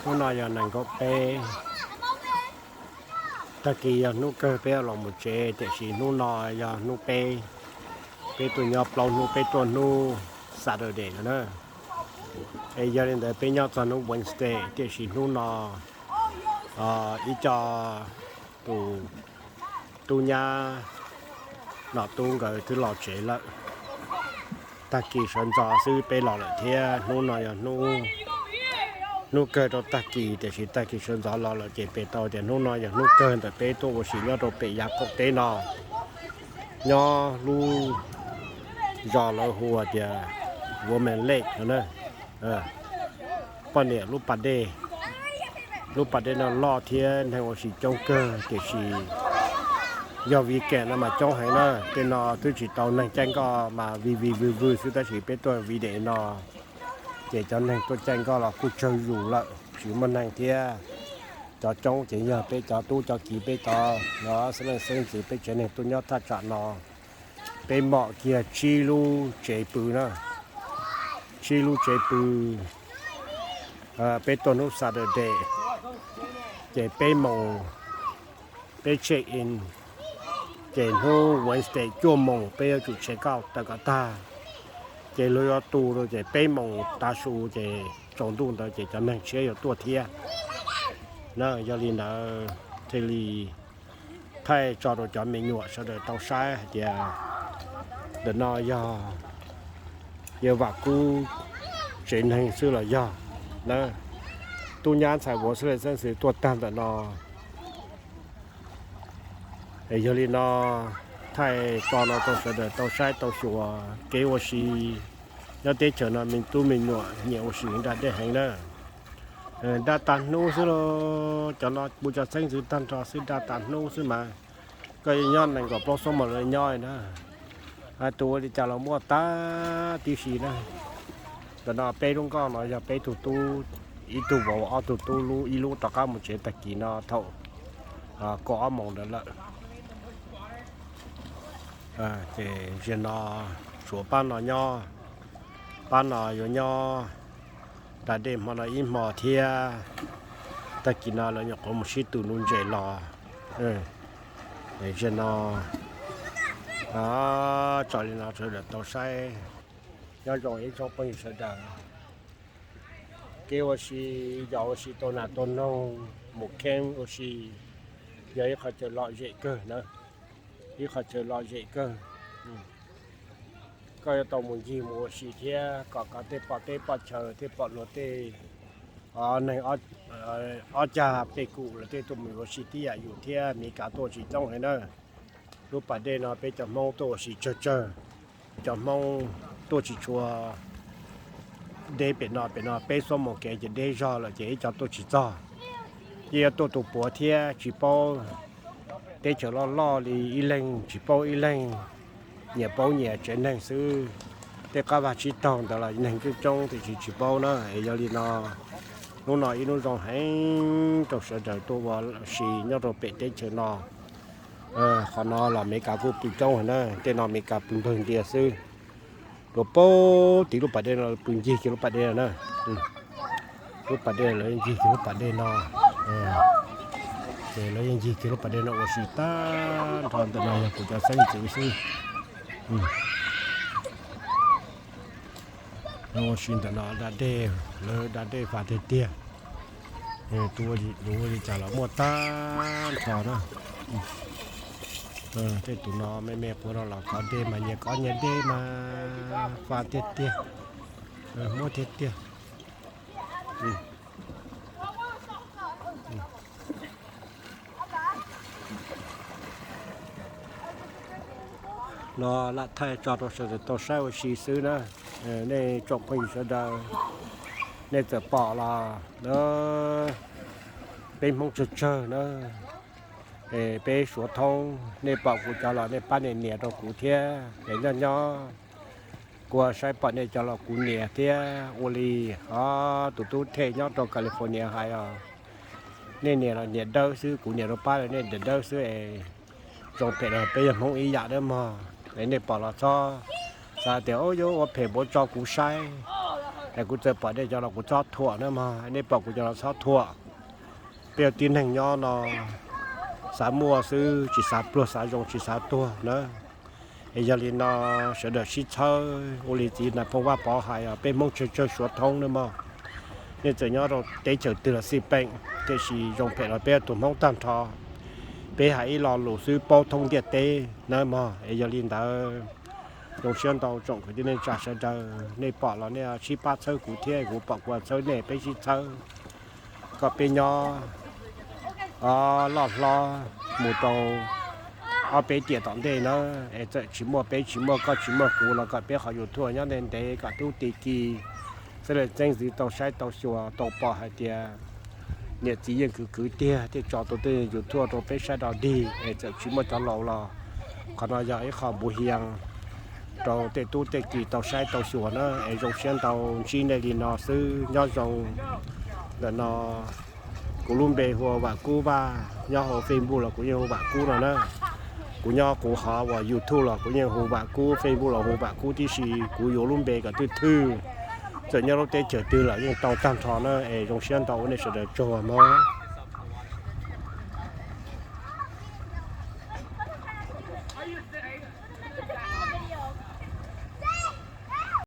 Hnub no yog nees nkaum peb, tag kis yog hnub kawg peb los mus tsev, tiam sis hnub no yog hnub peb, peb tuaj nyob plaub hnub, peb tuaj hnub Saturday no na. Es yog li ntawd peb nyob txog hnub Wednesday, tiam sis hnub no ib co tus tub nyab nom tub nkawd twb los tsev lawm. Tag kis sawv ntxov xwb peb los lawm thiab. Hnub no yog hnub, hnub kawg rau tag kis, tiam sis tag kis sawv ntxov los lawm ces pem tau tias hnub no yog hnub kawg ntawm peb tuaj ua si nyob rau pem yav qaum teb no, nyob lub zos lawv hu tias Women Lake no na. Poj niam lub pas dej, lub pas dej no loj thiab neeg ua si coob kawg, tiam sis yog weekend no mas coob heev na. Tej no twb tsis tau neeg caij nkoj mas vij vij vwj vwj xwb, tab sis peb tuaj video no ces cov neeg tuaj caij nkoj los kuj tsawg zus lawm, tsis muaj neeg thiab. Cov coob ces yog peb cov tub cov kiv, peb cov xeeb leej xeeb ntxwv, peb tsev neeg tuaj nyob thaj tsam no. Peb mom kiag tsib lub tsev pw na, tsib lub tsev pw. Peb tuaj hnub Saturday ces peb moos peb check in, ces hnub Wednesday cuaj moos peb yuav tsum check out tawm kom tag. Ces luag yuav tu rau ces peb moos tav su ces tsaus ntuj ntawd ces cov neeg tshiab yuav tuaj thiab na. Yog li ntawd thiaj li thaij tso rau cov me nyuam sawv daws tau saib hais tias ntawm no yog yawg Vam Kub tsev neeg xwb los yog na. Tub nyab ntxhais vauv xeeb leej xeeb ntxwv tuaj tag ntawm no. Yog li no thaij tso no rau sawv daws tau saib tau xyuas kev ua si nyob teb chaws no, me tub me nyuam nyiam ua si da dej heev na. Da tas hnub xwb los cov no kuv cov xeeb ntxwv tag nrho xwb, da tas hnub xwb mas. Koj nyob nees nkaum plaub xuab moos los nyob na, tus ua li cas los muaj tag tib si na. Ntawm no peb lub nkoj no yog peb tug tub, ib tug vauv ob tug tub, lub ib lub rov qab mus tsev tag kis no thaum kaum ob moos ntawd lawm. Ces zaum no tshuav pab no nyob, pab no yuav nyob da dej hmo no ib hmo thiab, tag kis no lawv nyuam qhuav mus sib tw nuv ntses los. Zaum no tso li no sawv daws tau saib. Nyob zoo ib tsoom phooj ywg sawv daws, kev ua si, yos ua si, tua nas tua noog, mus kheeb ua si, yog ib qho chaw lom zem kawg na, ib qho chaw lom zem kawg. Koj yuav tau mus ncig mus ua si thiab kom koj tej poj teb poj chaw thiab pom luag tej neeg ob cag peb kum lawv tej tuaj mus ua si tib yam yus thiab. Meskas tuaj ua si coob heev na. Lub pas dej no peb cov Hmoob tuaj ua si tsawg tsawg. Cov Hmoob tuaj tsis tshua deb pem no, pem no peb xuab moos kev ces deb zog lawm ces ib co tuaj tsis txog. Yeej yuav tuaj tus puav thiab tsis paub, teb chaws loj loj li ib leeg tsis paub ib leeg, nyias paub nyias tsev neeg xwb. Tej qab vaj tsib taug ntawd los neeg coob coob tiam sis tsis paub na. Es yog li no hnub no ib hnub zoo heev rau sawv daws tuaj ua si nyob rau pem teb chaws no. Qhov no los Meskas kuj pw coob heev na, tej no Meskas pw npawg ntias xwb. Tuav paub tim lub pas dej no pw ncig kiag lub pas dej no na. Lub pas dej lawv ncig kiag lub pas dej no. Ces lawv yeej ncig kiag lub pas dej no ua si tag nrho. Ntawm no yog kuv cov xeeb ntxwv xwb. Lawv ua si ntawm no da dej, lawv da dej fab tiag tiag. Tus ua li cas los muaj tag nrho na. Tej tus no me me quav no los kov dej mas nyias kov nyias dej mas fab tiag tiag, muaj tiag tiag. No lam thaij tso rau sawv daws tau saib ua si xwb na. Nej tsoom phooj ywg sawv daws, nej txawm pom los na, peb Hmoob tsawg tsawg na, es peb Suav thoob nej pom kuv cov los nej pab nej nias rau kuv thiab. Es nyob nyob kuv saib pom nej cov los kuv nias thiab. Ua li, o, tus tub Thej nyob rau California hais os, nej nias los nias dawb xwb, kuv nias rau pab los nej nias dawb xwb es zoo phem los peb yog Hmoob ib yam nawb mog. Es nej pom los txhob xav tias, o, yuav ua phem npaum tso kuv saib. Es kuv txawm pom nej cov los kuv txhob thuam nawb mog, nej pom kuv cov los txhob thuam. Peb yog tib neeg nyob no, xav muaj xwb tsis xav pluag, xav zoo tsis xav tuag na. Es yog li no sawv daws sib txhawb, ua li txiv Nais Phoo Vaj Pov hais os, peb Hmoob tsawg tsawg Suav thoob nawb mog. Nej txawm nyob rau teb chaws twg los xij peem, tiam sis zoo phem los peb yog tus Hmoob tag nrho. Peb hais ib lo lus xwb paub thoob ntiaj teb nawb mog. Es yog li ntawd, zoo siab ntau tsoom kwv tij neej tsa sawv daws, nej pom los nej sib pab txhawb kuv thiab, kuv pom kuv txhawb nej, peb sib txhawb kom peb nyob loj hlob mus rau ob peb tiam tom ntej na. Es txawm tsis muaj peb tsis muaj koj tsis muaj kuv los kom peb qhov YouTube nyob ntev ntev kom tub ti ki, txhua leej txheeb ntxwv tau saib tau xyuas tau pom hais tias niam txiv yeej khwv khwv tiag thiaj tso tus tej YouTube rau peb saib do dig. Es txawm tsis muaj cov laus los qhov no yog ib qho npuv hias rau tej tub tej ki tau saib tau xyuas na. Es zoo siab ntau ntsib nej li no xwb, nyob zoo. Ntawm no kuv lub npe hu ua Vam Kub Vaj, nyob hauv Facebook los kuv yeej hu Vam Kub no na. Kuv nyob kuv qhov uas YouTube los kuv yeej hu Vam Kub, Facebook los hu Vam Kub tib si, kuv yuav lub npe kom twj thwj. Txawm nyob lub teb chaws twg los yeej tau tag nrho na. Es zoo siab ntau ua nej sawv daws tsaug mog.